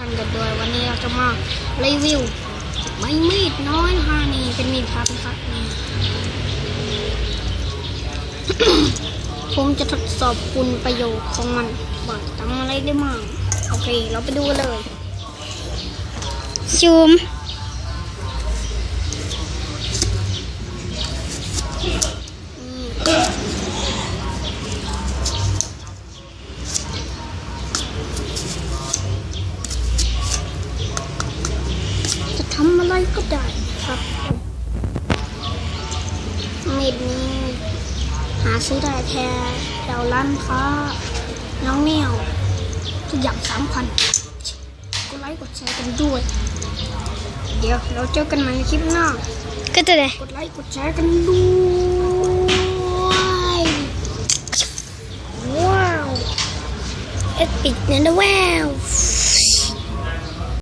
ກັນດ້ວຍ ວັນນີ້ເຮົາຈະມາຣີວິວໄມ້ມີດນ້ອຍຫ້ານີ້ ເປັນມີດພັບນະຄັບ. ຜົມຈະທົດສອບຄຸນປະໂຫຍດຂອງມັນວ່າຈະທຳອະໄລໄດ້ບ້າງ. ໂອເຄ ເຮົາໄປດູກັນເລີຍ. ຊູມ. ຈະທຳອະໄລກໍໄດ້ຄັບ. ມີດນີ້ຫາຊື້ໄດ້ແຄ່ແຖວຮ້ານຄ້ານ້ອງແນວ ທຸກຢ່າງສາມພັນ. ກົດໄລກົດແຊກັນດ້ວຍ. ດຽວເຮົາເຈີກັນໃໝ່ໃນຄລິບໜ້າ. ຄືຕົວໃດ? ກົດໄລກົດແຊກັນດ້ວຍ. ວ້າວ ເອປິກແນວ ວ້າວ.